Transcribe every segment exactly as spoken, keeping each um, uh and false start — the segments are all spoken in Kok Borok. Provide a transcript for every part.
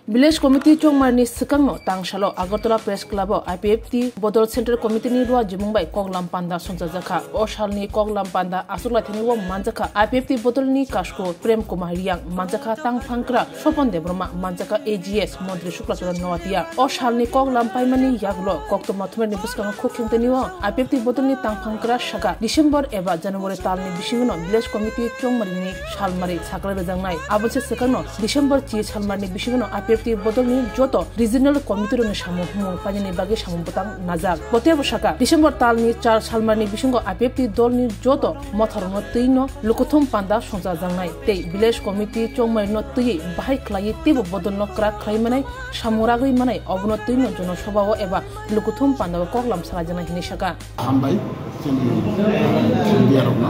Village Committee chongmarni swkangno tangsalo Agartala Press Club-o I P F T Bodol Central Committee-ni rua jimung bai koklam panda songchajakha. O salni koklam panda achuklaithani-o manjakha I P F T Bodolni Kasko Prem Kumar Riang, manjakha Tangphangkra Sopon Debbarma, manjakha A G S Montri Sukla Charan Noatia. O salni koklam paimani yagulo koktwma thumarni bwskango khuk khengtani-o I P F T Bodolni Tangphangkra saka December eba January talni bisingono Village Committee chongmarini salmari sakla rwjaknai. Aboni swkangno December chi salmarni bisingono I P F T Bodolni joto regional committee-rokni samung humung painani bagwi samung bwtang najak. Bo teibo saka, December talni char salmarni bisingo I P F T dolni joto motharokno twino lukuthum panda songchajaknai tei Village Committee chongmarino twiwi bahai khlaiwi teibo Bodolno kwrak khlai manai, samung ragwi manai, obono twino jonosobha-o eba lukuthum panda-o koklam salajaknai hinwi saka. Hambai, chini, ah, media rokno.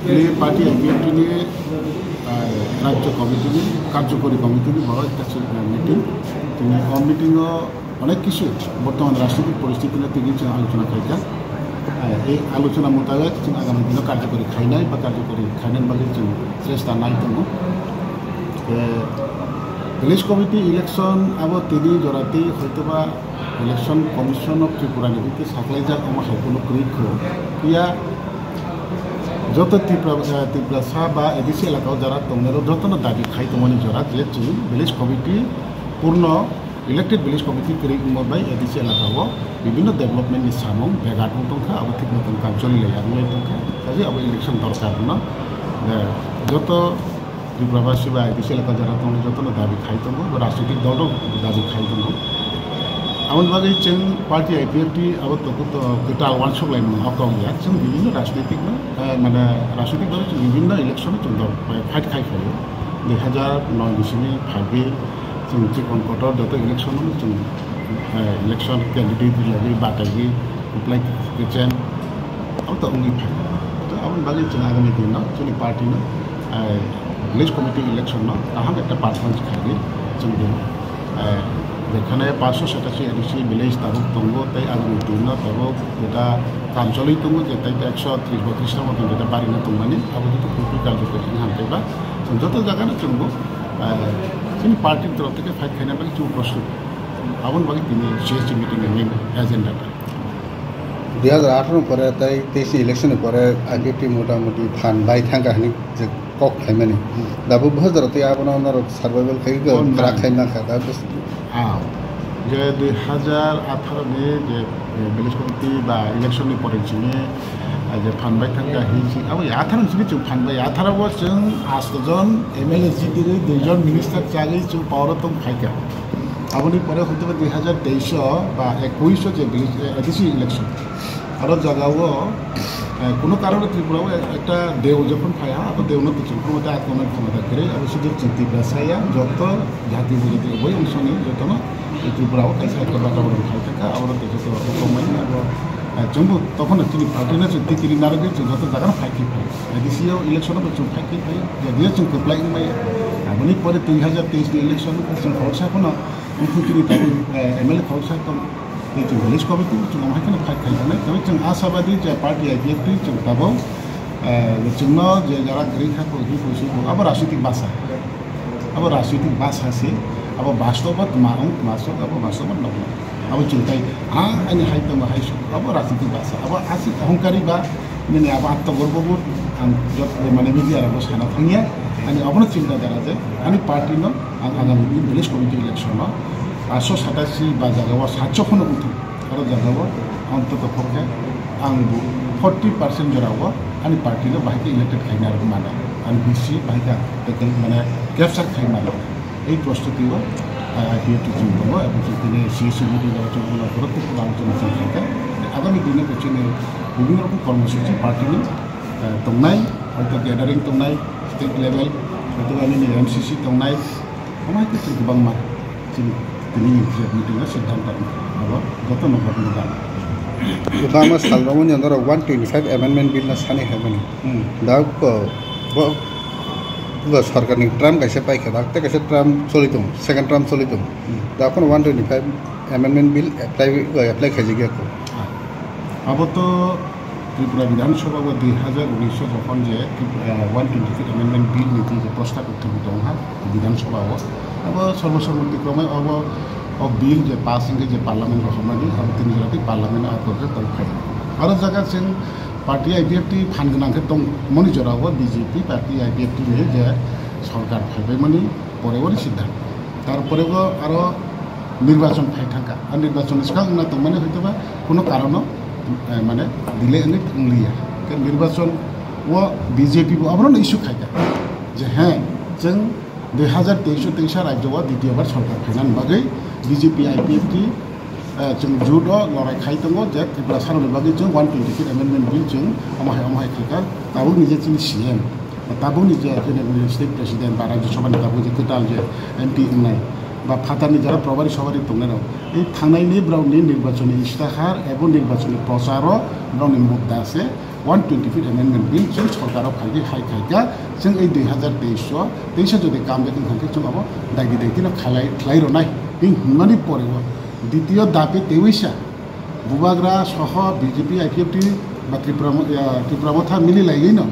Ini party I P F T ni, ah, Rajya Committee ni, Karjokori Committee ni borok ekta se, ah, meeting. Tini o meeting o onek kisu bortoman rajnitik poristiti no tini chwng alochona khaikha. Ah, ei alochona mutabek chwng agami dino karjokori khainai ba karjokori khainani bagwi chwng chesta nai tongo. Eh, village committee election abo tini jora tei hoitoba Election Commission of Tripura ni hwnkhe saklaijak omo hai kheno kwrwi kho. Phiya joto Tripura, eh, Tiprasa ba A D C elaka o jara tongnai rok jotono dabi khai tongmani jora je chwng village committee purno elected village committee kwrwi wngma bai A D C elaka o bibhinno development ni samung begat wng tongkha, abo thik moton kam choli lai ya wngwi tongkha. Kaje abo election dorkar no, eh, joto Tripura basi bai A D C elaka jara tongo, jotono dabi khai tongo, bo rajnitik dol rok dabi khai tongo. Aboni bagwi chwng party I P F T abo to, to kwtal uansuk lai mano kok ya. Chwng bibhinno rajnitik no, eh, mane rajnitik dol chwng bibhinno election o chwng dol, eh, fight khai phaio. Dui hazar noi ni simi phaiwi chwng chikon kotor joto election o chwng, eh, election candidate rwlaiwi bataiwi kwplai kechem. Abo to wngwi phai. To aboni bagwi chwng agami dino chini party no, eh, village committee election no kaham ekta performance khaigwi chwng dino. Eh, jekhane paanshoi satashi A D C village tabuk tongo tei agami dino tabuk jeta kam choli tongo je tei ekso tris botris no motom jeta barina tongmani abo joto kwrwi karjokari wngkha tei ba chwng joto jaga no chwngbo, eh, chini party ni torof theke fight khaina bagwi chwng prostut. Aboni bagwi tini C S C meeting ni main agenda ta. Dui hazar atharo pore tei teis ni election ni pore I P F T motamuti phan bai thangkha hinwi je kok khaimani. Hmm. Da bo bohor jora tei abono norok survival khai Oh, kwrak na. Khai mankha. Da bes- Ah, je dui hazar atharo ni je, eh, village committee ba election ni pore chini, eh, je phan bai thangkha hi si, abo ya atharo ni simi chwng phan bai, atharo bo chwng asto jon M L A jitirwi dui jon minister chagwi chwng power o tong phaikha. Aboni pore hoito ba dui hazar teis o ba ekush o je village, eh, A D C election. Aro jaga o, eh, kuno karone Tripura o ekta deu jokhon phai ha, abo deu no to chwng khumata atma khumata kwrwi, abo sudu chwng Tiprasa ya, joto jati bujati bai ongsoni jotono Tripura o kaisa ekta bataboron khai thangkha, abo no to joto rokong mai abo, eh, chwngbo tokhono chini party no chwng tikiri narwgwi chwng joto jaga no phai khai phai. A D C o election o bo chwng phai khai phai, jadiya chwng kwplai wngmaya. Aboni pore dui hazar teis ni election o chwng khoroksa phano Wngkha chini tabuk, eh, M L A khoroksa tong, tei chwng village committee chwng omo hai kheno fight khai tongnai. Tei chwng ashabadi je party I P F T chwng tabuk, eh, chwngno je jara kwrwi kha, koi hi, koi si, abo rajnitik basa. Abo rajnitik basa se, abo bastobo tma wng, tma sok, abo bastobo nokno. Abo chwng tai, ah, ani hai tongo, hai sok, abo rajnitik basa. Abo asik ahongkari ba, nini abo atto gorbo bo, ang jot, mane media rok bo sana thangya, ani abono chinta dara je, ani party no, Ang agami din village committee election o paanshoi satashi ba jaga o satso kheno wngthung, oro jaga o ontoto phokhe ang bo forty percent jora o ani party no bahai khe elected khaina rwgwi mano, ani B C bahai khe tackle mane capture khai mano. Ei prostuti o, ah, I P F T team tongo, ebong chwng tini C S C meeting o chwng bono borok tei kwbang chwng chwng khaikha. Agami dino bo chini bibhinno rokom kormosuchi party ni, ah, tongnai, hoito gathering tongnai, state level, hoito ba nini M C C tongnai, Omo hai khe chwng kwbangma chini tini ni meeting o siddhanta wngkha. Abo joto no borok no gana. Kwbangma sal romani norok one twenty five amendment bill no sani hai mani. Hmm. Da ko bo, bo sarkar ni term kaisa paikha, da tei kaisa term choli tongo, second term choli tongo. Hmm. Da kono one twenty five amendment bill apply, apply khaijak ya ko. Ah. Abo to Tripura Bidhan Sabha o dui hazar unis o jokhon je, eh, one twenty five amendment bill ni je prostab uthaiwi tongkha Bidhan Sabha o, Abo sorbo sommotikrome abo o bill je pass wngkhe je parliament rohormani, abo tini jora tei parliament a korkhe tong phai. Aro jaga chwng party I P F T phan gwnang khe tongmani jorao B J P party I P F T ni je sorkar phaibaimani pore ori siddhant. Tarpore bo aro nirbachon phai thangkha. A nirbachon ni swkang wngna tongmani hoitoba kuno karono, eh, mane delay wngwi tongliya. Khe nirbachon o B J P bo abono issue khaikha je he, chwng dui hazar teis o teisa rajyo o ditiyo bar sorkar phainani bagwi B J P I P F T, eh, chwng jut o lorai khai tongo je Tripura saroni bagwi chwng one twenty fifth amendment bill chwng omo hai omo hai khaikha, tabukni je chini C M, tabukni je chini state president ba rajyo sabhani tabuk je kwtal je M P wngnai ba phatarni jara probari sobari tongnai rok, ei thangnai ni borokni nirbachoni istihar ebo nirbachoni procharo borokni mudda se one twenty fifth amendment bill chwng sorkaro phaidi hai khaikha, chwng ei dui hazar teis o teisa jodi kam de wngkha khe chwng abo daidi daidi no khalai khlai rwnai. Tei hwnmani pore o ditiyo dabi teiwisa bubagra soho B J P I P F T ba Tripura mo-, ya, Tripura motha mili laigwi no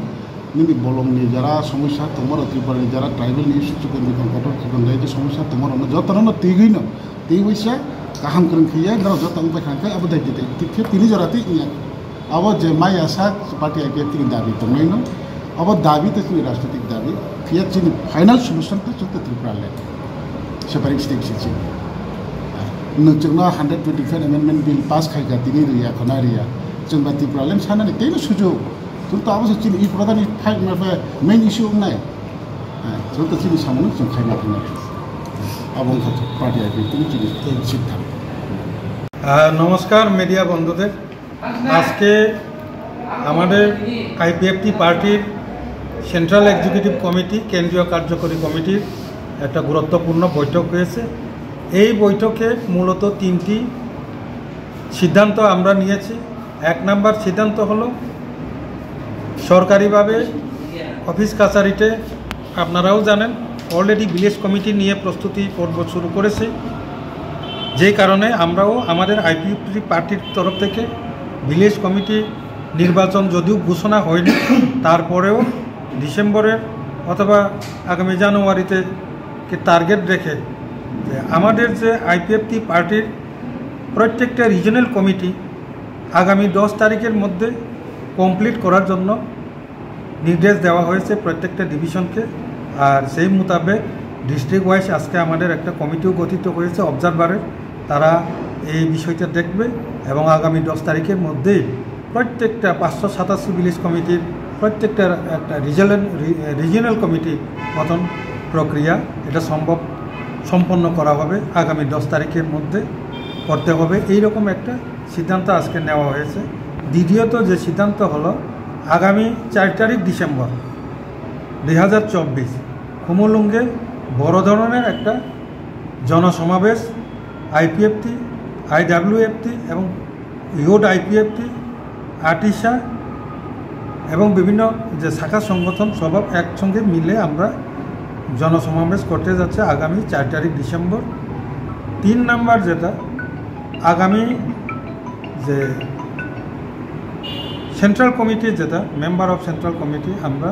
nini bolongni jara somosya tongmoro, Tripura ni jara tribal ni issue chukun bikon kotor chukun dai je somosya tongmoro no jotono no twigwi no teiwisa kaham kwrwng khiya no joto wngpai khankhe abo daidi daidi. Tini jora tei wngya. Abo je maya sak party I P F T ni dabi tongnaino, abo dabi tei chini rajnitik dabi, phiya chini final solution tei chwngte Tripura land. Separate state se chini. Nwng chwngno hundred twenty-five amendment bill pass khaikha, tini riya, khona riya. Chwngba Tripura land sanani teibo sujug. Chwngto abo se chini i pradhan i fight ma phe main issue wngnai. Chwngto chini samung chwng khaima phinai. Abo wngkha party I P F T ni chini siddhant. আহ, নমস্কার মিডিয়া বন্ধুদের। আজকে আমাদের আইপিএফটি পার্টির central executive committee, কেন্দ্রীয় কার্যকরী কমিটির একটা গুরুত্বপূর্ণ বৈঠক হয়েছে। এই বৈঠকে মূলত তিনটি সিদ্ধান্ত আমরা নিয়েছি। এক নাম্বার সিদ্ধান্ত হলো সরকারিভাবে অফিস কাছারিতে আপনারাও জানেন, অলরেডি ভিলেজ কমিটি নিয়ে প্রস্তুতি পর্ব শুরু করেছে, যে কারণে আমরাও আমাদের আইপিএফটি পার্টির তরফ থেকে ভিলেজ কমিটি নির্বাচন যদিও ঘোষণা হয়নি, তারপরেও ডিসেম্বরের অথবা আগামী জানুয়ারিতে কে টার্গেট রেখে যে আমাদের যে আইপিএফটি পার্টির প্রত্যেকটা রিজিওনাল কমিটি আগামী দশ তারিখের মধ্যে কমপ্লিট করার জন্য নির্দেশ দেওয়া হয়েছে প্রত্যেকটা ডিভিশনকে। আর সেই মোতাবেক ডিস্ট্রিক্ট ওয়াইজ আজকে আমাদের একটা কমিটিও গঠিত হয়েছে অবজারভারের, তারা এই বিষয়টা দেখবে এবং আগামী দশ তারিখের মধ্যেই প্রত্যেকটা পাঁচশো সাতাশি ভিলেজ কমিটির প্রত্যেকটা একটা রিজিওনাল, রি-, রিজিওনাল কমিটি গঠন প্রক্রিয়া এটা সম্ভব, সম্পন্ন করা হবে আগামী দশ তারিখের মধ্যে করতে হবে, এইরকম একটা সিদ্ধান্ত আজকে নেওয়া হয়েছে। দ্বিতীয়ত যে সিদ্ধান্ত হলো, আগামী চার তারিখ ডিসেম্বর দুই হাজার চব্বিশ খুমুলুঙ্গে বড় ধরনের একটা জনসমাবেশ আইপিএফটি, আইডাব্লিউএফটি এবং ইউথ আইপিএফটি, আটিশা এবং বিভিন্ন যে শাখা সংগঠন সব একসঙ্গে মিলে আমরা জনসমাবেশ করতে যাচ্ছে আগামী চার তারিখ ডিসেম্বর। তিন নাম্বার যেটা, আগামী যে সেন্ট্রাল কমিটি, যেটা মেম্বার অফ সেন্ট্রাল কমিটি, আমরা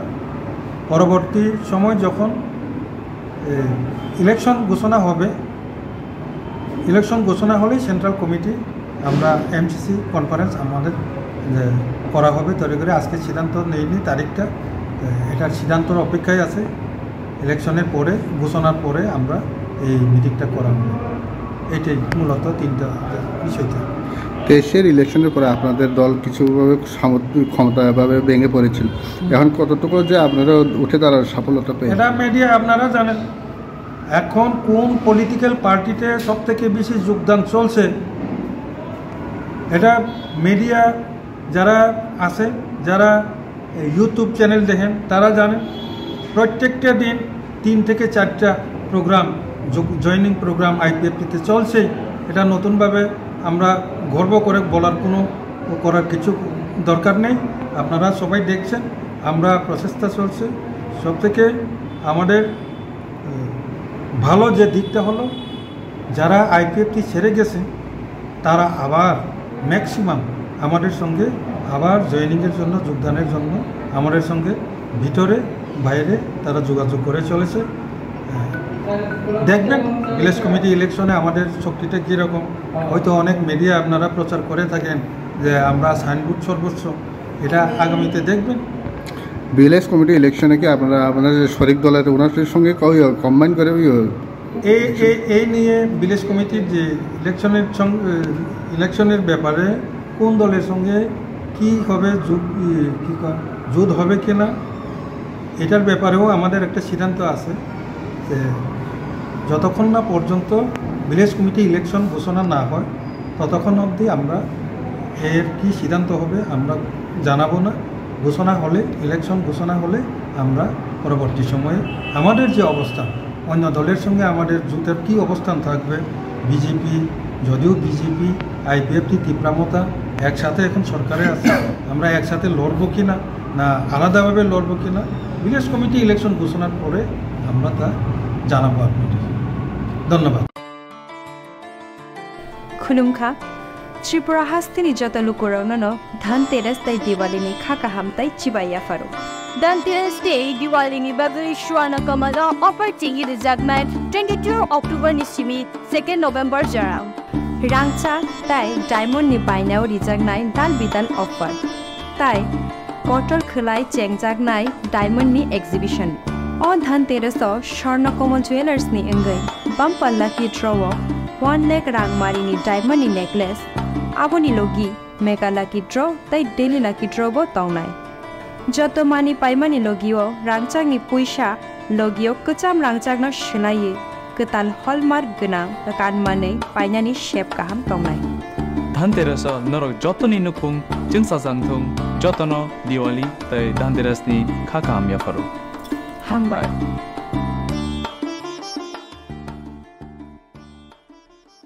পরবর্তী সময় যখন, এ, ইলেকশন ঘোষণা হবে, ইলেকশন ঘোষণা হলেই সেন্ট্রাল কমিটি আমরা এমসিসি কনফারেন্স আমাদের, এ, করা হবে তৈরি করে। আজকে সিদ্ধান্ত নেইনি তারিখটা, এ, এটার সিদ্ধান্তর অপেক্ষায় আছে। ইলেকশনের পরে, ঘোষণার পরে আমরা এই মিটিংটা করা হবে। এটাই মূলত তিনটা বিষয় থাকে। তেইশের ইলেকশনের পরে আপনাদের দল কিছুভাবে সামর্থ্য, ক্ষমতাভাবে ভেঙে পড়েছিল। এখন কতটুকু যে আপনারা উঠে দাঁড়ার সফলতা পেয়েছেন? এটা মিডিয়া আপনারা জানেন, এখন কোন পলিটিক্যাল পার্টিতে সব থেকে বেশি যোগদান চলছে, এটা মিডিয়া যারা আছে, যারা ইউটিউব চ্যানেল দেখেন, তারা জানেন প্রত্যেকটা দিন তিন থেকে চারটা প্রোগ্রাম, জো-, জয়েনিং প্রোগ্রাম আইপিএফটিতে চলছে। এটা নতুনভাবে আমরা গর্ব করে বলার কোনো, করার কিছু দরকার নেই। আপনারা সবাই দেখছেন, আমরা প্রচেষ্টা চলছে। সব থেকে আমাদের, উম, ভালো যে দিকটা হলো, যারা আইপিএফটি ছেড়ে গেছে, তারা আবার ম্যাক্সিমাম আমাদের সঙ্গে আবার জয়েনিংয়ের জন্য, যোগদানের জন্য আমাদের সঙ্গে ভিতরে বাইরে তারা যোগাযোগ করে চলেছে। আহ, দেখবেন ভিলেজ কমিটি ইলেকশনে আমাদের শক্তিটা কীরকম। হয়তো অনেক মিডিয়া আপনারা প্রচার করে থাকেন যে আমরা সাইনবোর্ড সর্বোচ্চ, এটা আগামীতে দেখবেন। ভিলেজ কমিটি ইলেকশনে কি আপনারা আপনাদের যে শরিক দলের ওনাদের সঙ্গে কম্বাইন করে ওই এই এই এই নিয়ে ভিলেজ কমিটির যে ইলেকশনের সং- ইলেকশনের ব্যাপারে কোন দলের সঙ্গে কী হবে, জোট ই- কী ক- জোট হবে কি না, এটার ব্যাপারেও আমাদের একটা সিদ্ধান্ত আছে যে যতক্ষণ না পর্যন্ত ভিলেজ কমিটি ইলেকশন ঘোষণা না হয়, ততক্ষণ অবধি আমরা এর কী সিদ্ধান্ত হবে আমরা জানাবো না। ঘোষণা হলে, ইলেকশন ঘোষণা হলে আমরা পরবর্তী সময়ে আমাদের যে অবস্থান, অন্য দলের সঙ্গে আমাদের জোটের কী অবস্থান থাকবে, বিজেপি, যদিও বিজেপি, আইপিএফটি, তিপ্রা মথা একসাথে এখন সরকারে আছে, আমরা একসাথে লড়বো কি না, না আলাদাভাবে লড়বো কি না, ভিলেজ কমিটি ইলেকশন ঘোষণার পরে আমরা তা জানাবো আপনাদের। ধন্যবাদ। Khulumkha, Tripura hasteni joto lukurokno no Dhanteras tei Diwali ni kha kaham tei chibai yapharo. Dhanteras tei Diwali ni bagwi Swarna Kamal o offer chengwi rwjaknai twenty-two October ni simi second November jora. Rangchak tei diamond ni bainao rijaknai dal bidal offer. Tai kotor khwlai chengjaknai diamond ni exhibition. O Dhanteras o Swarna Kamal Jewellers ni wngwi bumper lucky draw o one lakh rang mari ni diamond ni necklace, aboni logi mega lucky draw tei daily lucky draw bo tongnai. Joto mani paimani logio rangchakni puisa logio kwcham rangchakno swlaiwi kwtal hallmark gwnang kanmanwi painani sep kaham tongnai. Dhanteras o norok jotoni nukhung chwngsajak thung, jotono Diwali tei Dhanteras ni kha kaham yapharo. Hambai.